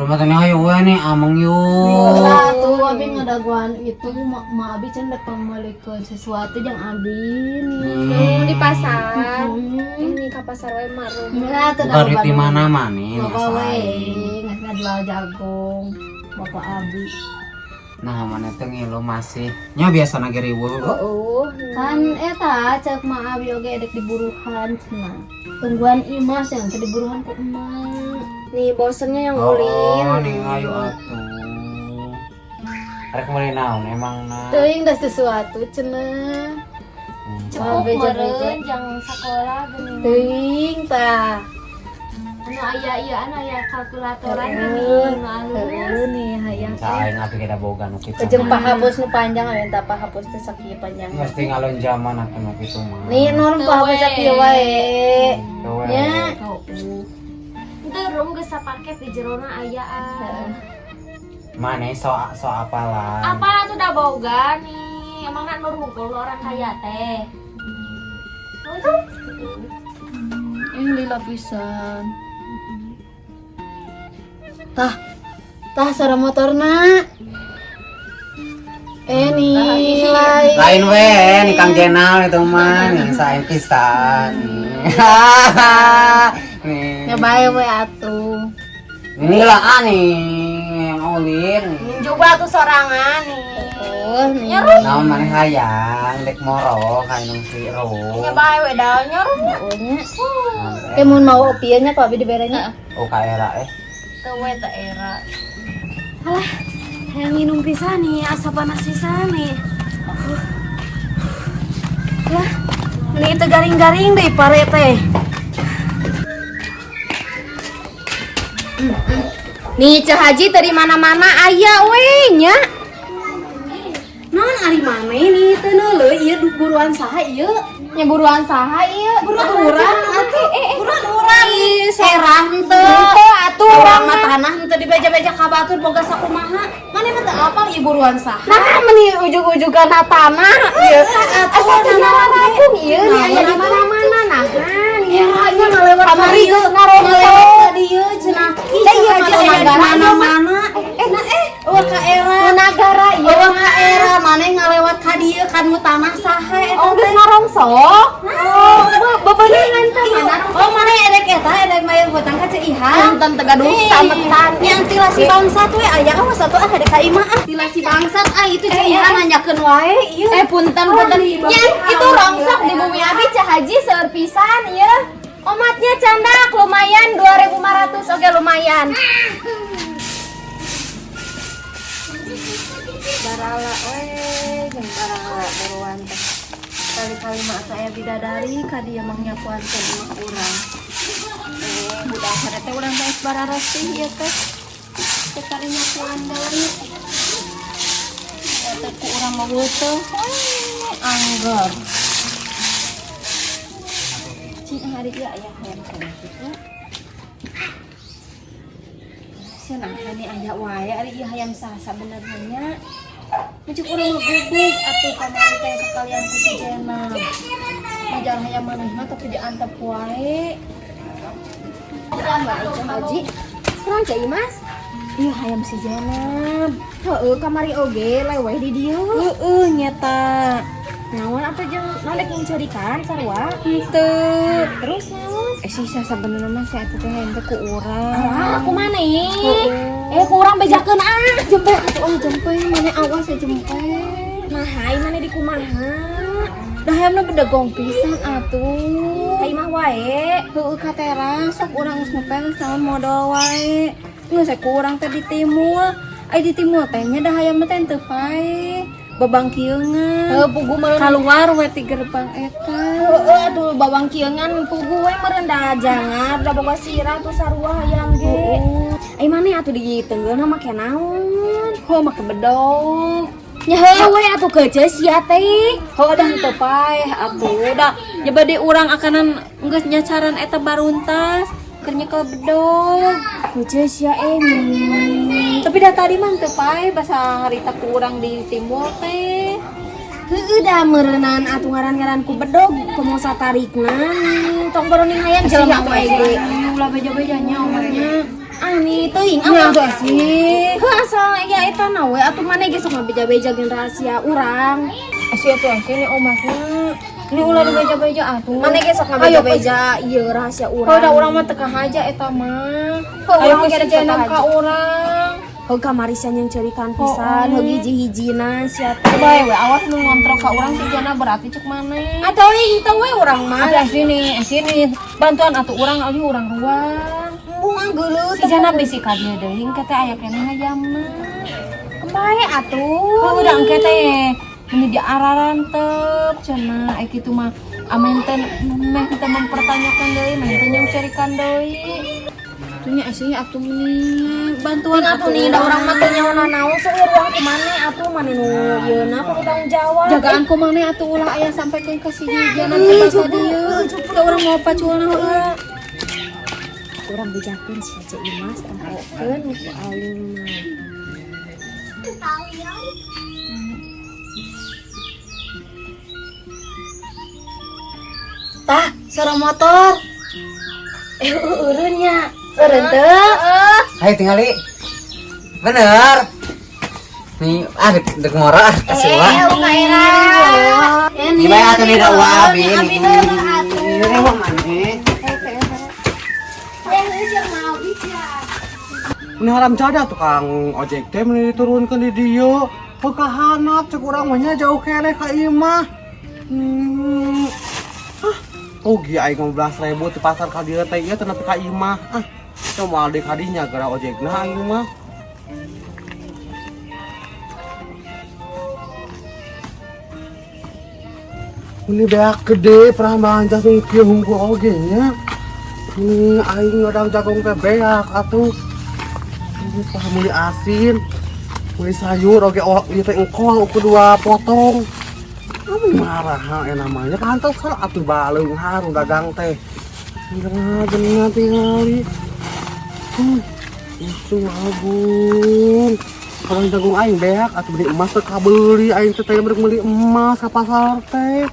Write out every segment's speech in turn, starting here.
Mah teh hayu we nih ameng yuk. Lah tuh abi ngadaguan itu ma abi can dek pangmeulikeun sesuatu jang abi nih. Di pasar. Hmm. Ini ka pasar we marum. Lah teu Bukan duit di mana-mana nih. Bapak we ngajual jagung. Bapak abi. Nah, mana teh ngilu masih. Nya biasa nage riweuh. Oh, Kan eta cek ma abi oge edek diburuhan cenah. Tungguan Imas yang teu diburuhan ku emak. Nih bosennya yang Oh, ulin. nih ayo atuh. Rek meuli naon emang na. Teuing da sesuatu cenah. Cepuk Beja-beja. meureun jang sakola geuning. Teuing tah. Anu aya ieu anu aya kalkulatoran Heeh. geuning nu alus. Heeh nih hayang. Saing abi kita boga nu kitu. Jeung pahapus nu panjang aya tah pahapus teh sakieu panjang. Mesti ngalon zaman atuh nu kitu mah. Nih nur pahapus sakieu wae. Tuh we. Nya. Henteu rum geus sapaket di jerona aya ah. Mane so so apalan. Apa tuh dah boga nih? Emang nak nur hungkul orang kaya teh. Oh, itu Ini lila pisan. Tah, tah suara motorna. Eh nih, lain. Lain we nih Kang Jenal itu mah nih saing pisan. Nih. Ya bae we atuh. Ini lah ah, nih yang ulin. Coba tuh sorangan nih. Oh, nih. Naon maneh hayang dek moro ka nu si Ro. Nya bae we da nyarunya. Oh, nya. Eh mun mau opieu nya ku abi diberenya. Oh ka era eh. Teu we teu era. Alah, hayang minum pisan nih, asa panas pisan nih. Lah, ini itu garing-garing deh pare teh. Nih Ceu Haji tadi mana-mana aya we nya. Naon ari maneh nih teu neuleuh ieu buruan saha ieu? Nya buruan saha ieu? Buruan urang atuh. Buruan urang. Ih, serah henteu. Henteu atuh Urang mah tanah henteu dibeja-beja ka batur boga sakumaha. Maneh mah teu apal ieu buruan saha. Nah, meni ujug-ujugan tanah ieu. Asa teu nararapung ieu nih aya di mana-mana nah. Era ieu ngalewat Kamari geus ngarongsok. Ngalewat ka dieu cenah. Ih, Teh, ieu cenah aja aya di nagara mana-mana. Eh, nah eh, eueuh ka era. Nu nagara ieu. Eueuh ka era maneh ngalewat ka dieu kan mu tanah saha eta Oh, geus teh. ngarongsok. Oh, bebeunangan teh mana? Oh, maneh erek eta erek mayar hutang ka Ceu Iha. Punten teu gaduh sametan. Yang tilasi bangsat we aya awas atuh ah ada ka imah ah tilasi bangsat ah itu Ceu Iha nanyakeun wae ieu. Eh punten punten. Nya itu rongsok di bumi abi Ceu Haji seueur pisan ieu. Omatnya candak lumayan 2500 oke lumayan. Barala we jeung barala buruan teh. Kali-kali mah asa aya bidadari ka dieu mah nyapuan teh imah urang. Budak hade teh urang teh bararosih ieu teh. Teh kali nyapuan deui. Ieu teh ku urang mah teh angger. Cing hari ieu aya hayam keneh kitu. Cenah nih aya wae ari ieu hayam saha sabenerna nya. Muncul urang mah guguk atuh kamari teh sekalian ku si Jena. Ngajar hayam manehna tapi diantep wae. Tambah Ceu Haji. Kurang Ceu Imas. Ieu hayam si Jenab. Heeh kamari oge leweh di dieu. Heeh nyeta. Naon atuh jeung naon dek mencurikan sarua? Henteu. Terus naon? Sisa sabenerna mah si eta teh hayam teh ku urang. Alah, kumaha nih? Heeh. Eh kurang bejakeun ah. Jempe atuh ah jempe maneh awas ya jempe. Nah, hai maneh di kumaha? Dah hayamna bedegong pisan atuh. Ka imah wae. Heueuh ka teras sok urang geus ngepel naon modal wae. Geus ku urang teh ditimul. Ai ditimul teh nya dah hayamna teh teu pae. Babangkieungan. Heuh pugu meureun Kaluar we ti gerbang eta. Heeh atuh babangkieungan pugu we meureun da jangar da boga sirah tuh sarua hayang ge. Ai maneh atuh ditenggeuleuna make naon? Heuh make bedog. Nya heuh we atuh keuceus sia teh. Heuh dah teu paeh atuh da nya bade urang akanan geus nyacaran eta baruntas keur nyekel bedog. Keuceus sia eh. Tapi dah tadi mah teu paeh basa harita ku urang di timur teh. Heueuh da meureunan atuh ngaran-ngaran ku bedog komo satarikna tong boroning hayang jelema wae ge. Ulah beja-bejanya omatnya. Ah nih teuing Nya ah. atuh sih. Heuh asal ya eta na we atuh maneh ge sok ngabeja-beja gen rahasia urang. Esi atuh esi ini omasnya. Ini ulah dibeja-beja atuh. Maneh ge sok ngabeja-beja ieu rahasia urang. Kalau udah urang mah teu kahaja eta mah. Heuh, Ayo urang ke ge si teu Jenab kahaja. ka urang. Heuh kamari sia yang cerikan pisan, heuh hiji-hijina sia teh. Bae we awas nu ngontrol ka urang si Jenab berarti cek maneh. Atau teu we urang mah. Atuh sini, sini bantuan atuh urang alih urang ruang. Embung ah geuleuh Si Jenab bisi ka dieu deui engke teh aya keneh hayamna. Kembae atuh. Oh, udah engke teh meni diararantep cenah ai kitu mah amen teh meh teh mempertanyakan deui, meh teh nyongcerikan deui. Atuh nya esi atuh meni bantuan Atuh nih da urang mah teu nyaho nanaon seueur urang ku maneh atuh maneh nu yeuna kudu tanggung jawab. Jagaan ku maneh atuh ulah aya sampai ke si Jenab teh ka dieu. Da urang mau paculna heula. Urang bejakeun si Ceu Imas tempokeun ku aing mah. Tah, suara motor. Eh, eureun nya. Eureun teu? Ayo tinggali. Bener. Nih, ah dek ngora ah kasih wah. Ka era. Ini bae atuh nih da wa abi nih. Ini wah maneh. Ini haram jadah tukang ojek teh meni diturunkeun di dieu. Heuh kahanap cek urang mah nya jauh keneh ka imah. Ah, rugi aing 15.000 di pasar ka dieu teh ieu teh nepi ka imah. Ah, teu moal deui ka dinya gara ojekna aing mah. Ini beak gede pernah belanja sing kieu hungkul oge nya. Ini aing ngadang jagung teh beak atuh. Ini pah meuli asin, meuli sayur oge oh ieu teh engkol ukur 2 potong. Apa marah ha namanya pantes kan atuh baleunghar nu dagang teh. Bener tingali. Itu agung. Kalau jagung aing beak atuh beli emas teh kabeuli aing teh teh beli emas ka pasar teh.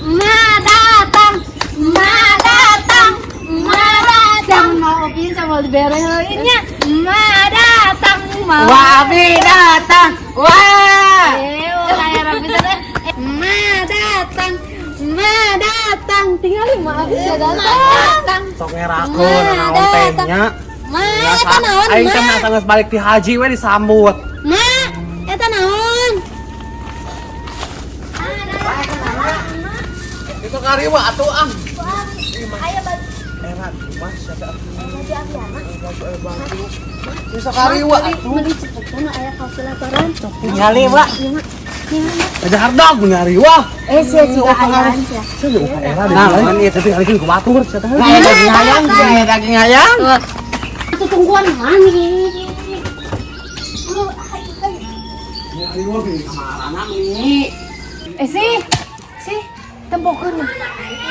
Ma datang, ma datang, ma datang. Mau opin sama diberehin nya. Ma datang, ma. Wah, abi datang. Wah. Eh, kayak rapi teh. Ma datang, ma datang. Tinggal ma abi datang. Sok ngerakeun naon teh nya. Ma, eta naon, Aing teh ma? mah geus balik ti haji we disambut. Ma, eta naon? Itu kariwa atuh ah. Aya baju Era mas siapa atuh? baju Abiana. Baju Bisa kariwa atuh. Meuli cepetna aya kalkulatoran. Tinggali, Wak. Aja hardog ngariwa. Eh sia siga ayaan sia. Sia jeung era di Nah, lain. ieu teh. Tapi kali ku batur sia teh. Nah, daging ayam, sia daging ayam. Atuh tungguan mami. Ngariwa bini kamarana nih. Eh sih, sih, tempokeun.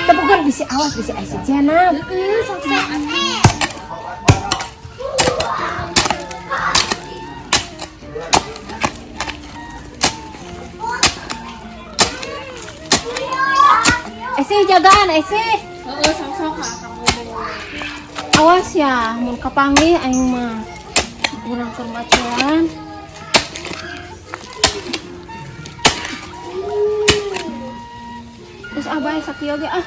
Tempokeun bisi awas bisi aya si Jenab. Eh sih jagaan, eh sih. Heeh, sok-sok ka akang ngomong. Awas ya, mun kapanggih aing mah. Urang keur macuan. Terus abah sakieu ge ah.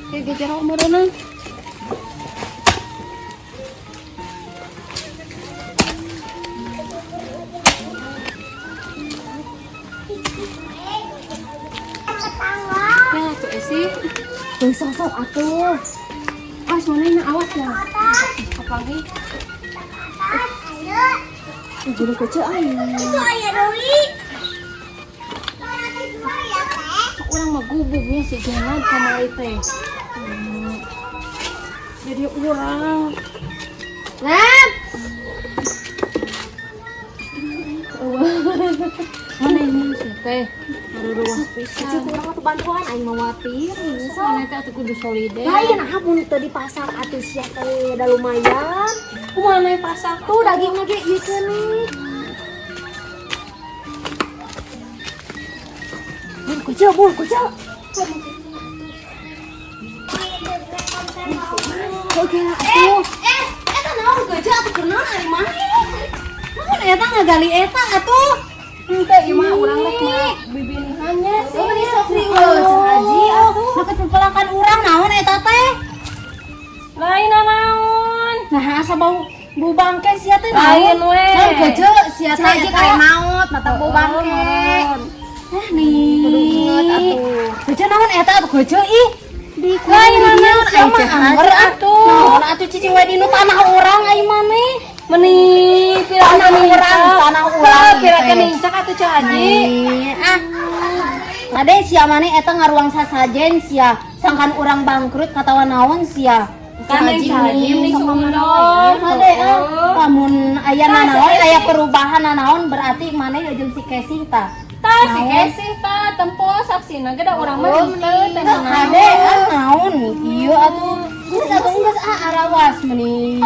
Kayak ge jero meureunna. Ya, tuh esi. Teu sok-sok atuh. Awas mana ini awas ya. Kapanggih. Juru kecil aing. Sok urang mah gubugnya si Jenab kamari teh. Jadi urang. Nab. Mana ini sih teh? Baru ruas Kecil pisan. ku urang mah teu bantuan aing mah watir. Sok mana teh atuh kudu solide. Lain ah mun teu di pasar atuh sia teh da lumayan. Kumaha na pasar Tuh dagingna ge ieu cenah. Bun kucil, bun kucil. Oke lah atuh. Eh, eta naon geus atuh keur naon ari maneh? Naon eta ngagali eta atuh? Henteu ieu mah urang rek mah bibinihannya sih. Oh, ini sok riweuh Ceu Haji atuh. Deket pepelakan urang naon eta teh? Lain naon. Nah, asa bau bau bangke sia teh naon? Lain we. Naon geje sia teh Haji eta? kare maot, mata bau bangke. Eh nih. Kudu inget atuh. Geje naon eta atuh geje ih. Di Lain naon sia mah atuh. angger atuh. Naon atuh cicing we dinu tanah urang ai maneh. Meni pira Tanah urang, tanah urang Pira teh. nincak atuh Ceu Haji. Nih, ah. Kade sia maneh eta ngaruang sasajen sia. Sangkan urang bangkrut katawa naon sia. Kan yang Ceu Haji meni suudon. Kade ah, lamun aya nanaon, aya perubahan nanaon berarti maneh jeung si Kesih tah. Tah si Kesih tah tempo saksina ge da urang mah henteu teh Kade ah naon ieu atuh. Geus atuh geus ah arawas meni.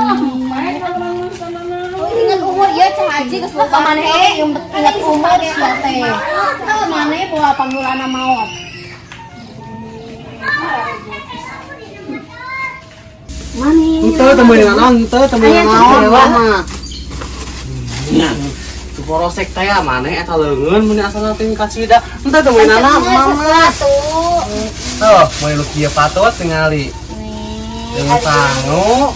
Ingat umur ieu Ceu Haji geus Ka maneh ge inget umur sia teh. Ka maneh bawa panggulana maot. Mani. Henteu teu meuli naon, henteu teu meuli naon mah. Tu porosek teh maneh eta leungeun mun asalna teh kacida. Henteu teu meuli naon mah. Tuh, meuli nu kieu patut tingali. Jeung sangu.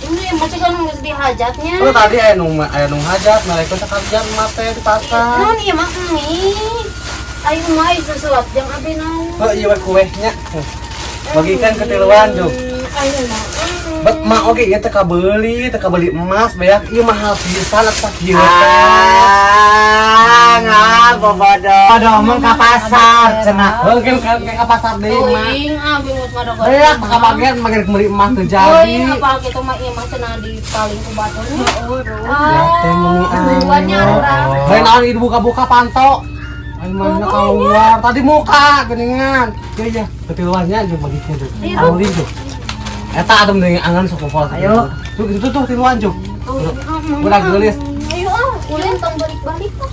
Ini masih kan geus dihajatnya. Oh tadi aya nu hajat, mereka sakalian mah teh di pasar. Naon ieu mah mie. Ayo mah ieu sesuap jeung abi naon. Oh iya we kuehnya. Bagikan ke tiluan juk. Ayo mah. Bet mak oge ieu teh kabeuli emas beak ieu mahal pisan atuh kieu teh. Ah, nggak bobodo. Aduh, omong ka pasar cenah. Heuh ke ka pasar deui mah. Teuing abi geus madagoan. Beak ka bagian mager meuli emas teu jadi. Teuing apa kitu mah ieu mah cenah di paling ku baturnya. Ya teh meuni Duluannya urang. Bae naon ieu buka-buka panto. Ayo mana keluar tadi muka geningan. Ya ya, ketiluannya aja bagikeun tuh. Alin tuh. Eta atuh mending angan sok pokok. Ayo. Tuh itu tuh tiluan juk. Udah geulis. Ayo ah, ulin tong balik-balik ah.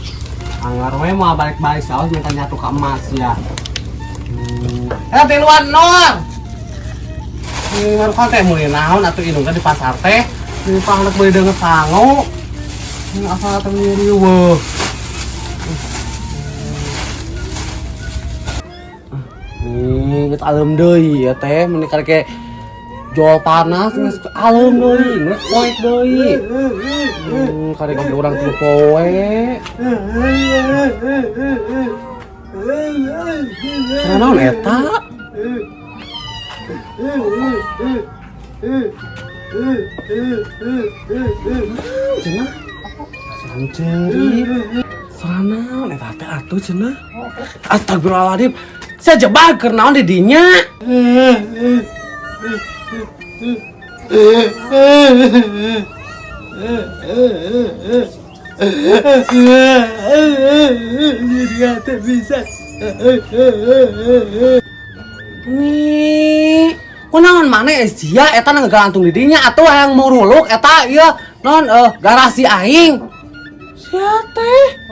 Anggar we mau balik-balik saus minta nyatu ke emas ya. Tiluan Nor. Ini marukan teh meuli naon atuh indung teh di pasar teh. Ini panglet meuli deungeut sangu. Ini asal teh meuli riweuh. Nih, geus alem deui ya teh meuni karek jual panas geus alem deui, geus poek deui. Karek oge urang tilu poe. Karena naon eta? Cenah. Sanceri. Sarana eta teh atuh cenah. Astagfirullahaladzim. Saya jebak keur naon di dinya. Jadi hati bisa. Nih, kunaon maneh sia eta ngegalantung di dinya atuh hayang muruluk eta ieu non garasi aing. Sia teh.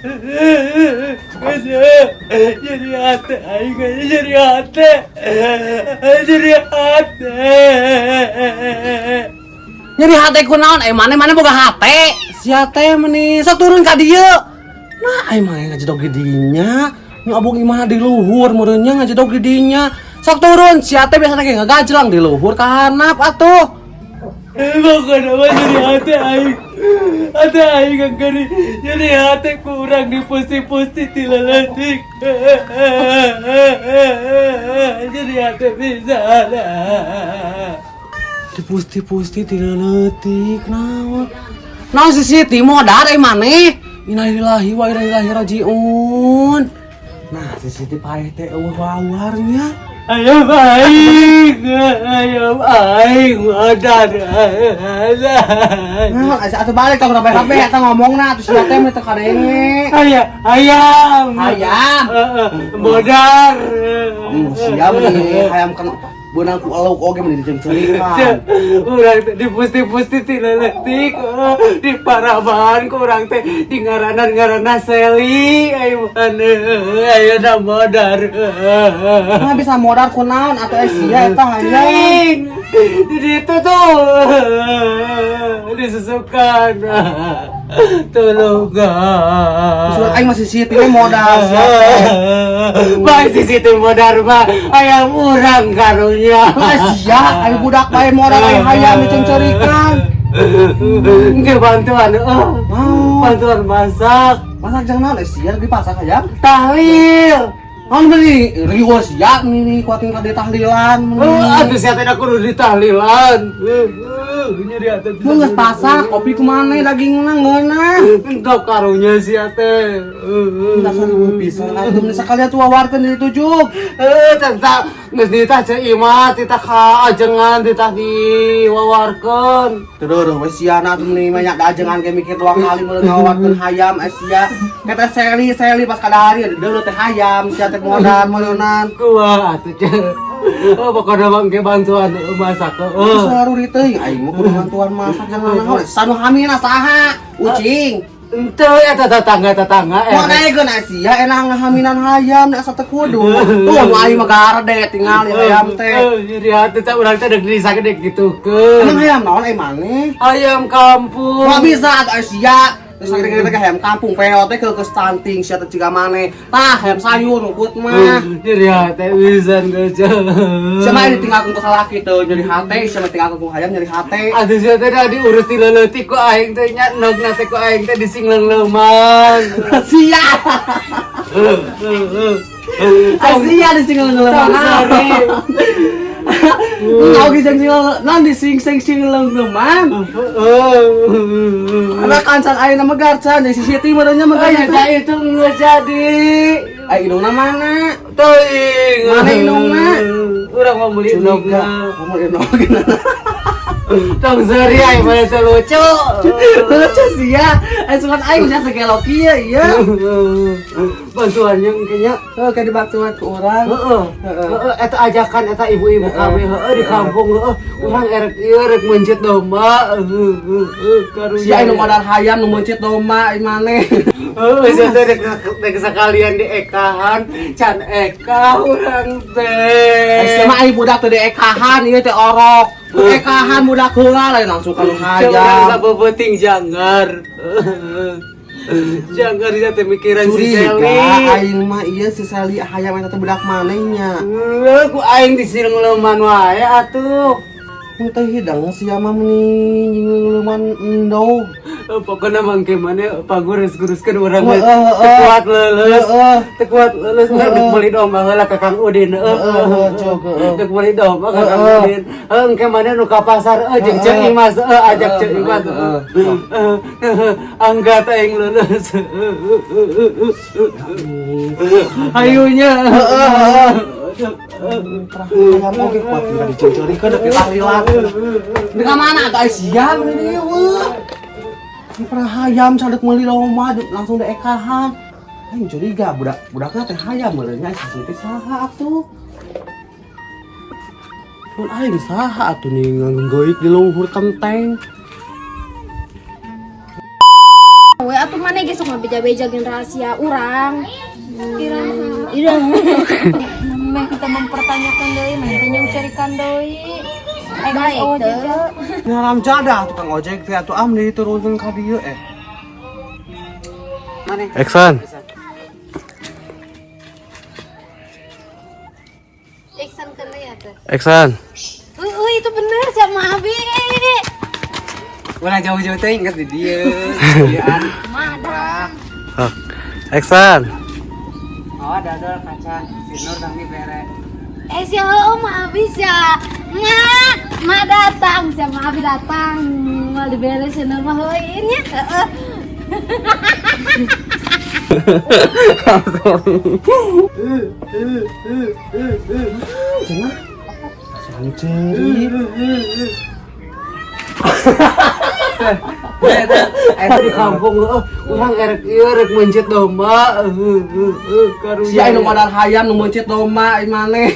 Jadi hati aing, jadi hati. Jadi hati. Nyeri hate kunaon eh maneh boga hate. Sia teh meuni sok turun ka dieu. Nah, ai maneh ngajedog di dinya. Nu abong imah di luhur meureunnya ngajedog di dinya. Sok turun sia teh biasana ge ngagajlang di luhur ka handap atuh. Bukan apa jadi hati aing. Hati aing angkari. Jadi hati kurang dipusti-pusti tilalatik. Jadi hati bisa. Dipusti-pusti tilalatik naon. Naon si Siti modar ai maneh. Innalillahi wa inna ilaihi rajiun. Nah, si Siti paeh teh eueuh wawarnya. Ayam aing, ayam aing modar. Nah, atuh balik tong rabe-rabe eta ngomongna atuh sia teh teu kadenge. Ayam, ayam. Hayam. Modar. Sia meni hayam kan Beunang ku eluk oge mun diceungceurikan. Urang teh dipusti-pusti ti leutik, di parabahan ku urang teh di ngaranan-ngaranna Seli ayo maneh ayeuna modar. Nah bisa modar kunaon atuh eh sia eta hayam. Cing, di ditu tuh disusukan. Tolongan. Surat aing masih Siti we modar sia teh. Bae si Siti modar mah hayam urang karunya. Lah sia aing budak bae modar aing hayam diceungceurikan. Nggak bantuan, oh. Naon? Bantuan masak, Masak jangan naon eh sia di pasak hayam. Tahlil. Naon beli riweuh sia mini kuatin ka ditahlilan. Oh, atuh sia teh kudu ditahlilan. Nyeri hati. Mun geus pasak kopi kumaneh dagingna ngeunah. Entah karunya sia teh. Dasar riweuh pisan atuh mun sakalian tuh wawarkeun di tujuk. Tentang geus ditah Ceu Ima, titah ka ajengan, titah diwawarkeun. Terus we sia na atuh meni banyak dajengan ge mikir dua kali mun ngawawarkeun hayam eh sia. Kata Seli Seli pas kadahari deuleu teh hayam sia teh modal meuleunan. Kuah atuh Ceu. Oh, pokoknya mah engke bantuan masak. Terus selalu teuing aing mah kudu bantuan masak jangan naon. Sanu hamina saha? Ucing. Ente eta tetangga-tetangga Mau naikeun eh sia enak ngahaminan hayam asa teu kudu. Tuh nu aing mah garede tingali hayam teh. Nyeri hati teh urang teh deuk disagede gitukeun. Emang hayam naon eh maneh? Ayam kampung. Moal bisa atuh eh sia. Terus gede-gede teh hayam kampung peot teh ke stunting sia teh ciga maneh. Tah hayam sayur rukut mah. Nyeri hati pisan geus. Sia mah ditinggalkeun ku salaki teu nyeri hate, sia mah tinggalkeun ku hayam nyeri hate. Atuh sia teh da diurus ti leutik ku aing teh nya endogna teh ku aing teh disingleung-leuman. Sia. Sia disingleung-leuman. Sorry. Engkau ge jeung singleung non dising sing singleung-leuman. Anak kancan ayeuna megar can di sisi timur nya megar. Aya da itu geus jadi. Ai indungna mana? Teuing. Mana indungna? Urang mau beli Curiga. indungna. Mau beli indungna. Tong seri aing mah teu lucu. Lucu sih ya. Sugan aing nya segelok ieu ieu. Bantuannya kayaknya Heuh, kayak dibantuan ke urang. Heeh. Heeh, eta ajakan eta ibu-ibu kami heeh di kampung heeh. Urang erek ieu rek meuncit domba. Heeh, karunya. Si aing nu modal hayam nu meuncit domba ieu maneh. Heeh, sia teh rek sekalian di ekahan, can eka urang teh. Eh, sia mah aing budak teh di ekahan ieu teh orok. Ekahan budak heula lain langsung ka nu Coba hayam. sabebeting janggar. Janggar sia teh mikiran si Curiga Seli. aing mah ieu si Seli hayam eta teh budak maneh nya. Heuh, ku aing disingleman wae atuh. Mun teh hidang sia mah meni nyingleman endog. Pokoknya mah engke maneh pangurus-guruskeun urang mah Heeh, heeh. teu kuat leuleus. Heeh. Teu kuat leuleus urang dek meuli domba heula ka Kang Udin. Heeh, Heeh, cok, heeh. Dek meuli domba ka Kang Heeh. Udin. Heuh, engke maneh nu ka pasar heuh jeung Ceu Imas heuh ajak Ceu Imas. Heeh, Heeh, angkat aing leuleus. Hayunya. Heeh. Hayam oge kuat tinggal diceungceurikeun dek ditahlilan. Di ka mana atuh ai sia meni eueuh. Ini pernah hayam cadek meuli domba langsung diekahan. Aing curiga budak budakna teh hayam meureun nya si teh saha atuh. Mun aing saha atuh nih nganggoik di luhur kenteng. We atuh maneh ge sok ngabeja-beja gen rahasia urang. Iraha. Meh kita mempertanyakan deui, meh teh nyungceurikan deui. Aing geus Baik eueuh teu. jejak. Nyaram jadah tukang ojek teh atuh am diturunkeun ka dieu eh. Action. Action kena ya teh. Action. Wih, itu bener sama Abi. Ulah jauh-jauh teh geus di dieu. Dian. Oh. Action. Oh, dodol kacang. Si Nur kang dibere. Eh si oh ma Abi sia. Ma, ma datang, sia ma Abi datang. Ma dibere si Nur mah heuin nya. Heeh. Cenah. Sang cerit. Eta di kampung heuh, urang erek ieu rek meuncit domba. Heuh heuh heuh karunya. Si aing nu modal hayam nu meuncit domba ieu maneh.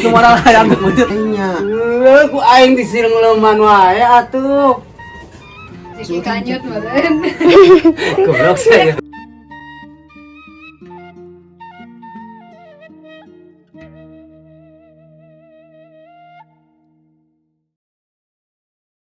Nu modal hayam nu meuncit nya. Heuh, ku aing disileuman wae atuh. Jadi kanyut meureun. Goblok saya.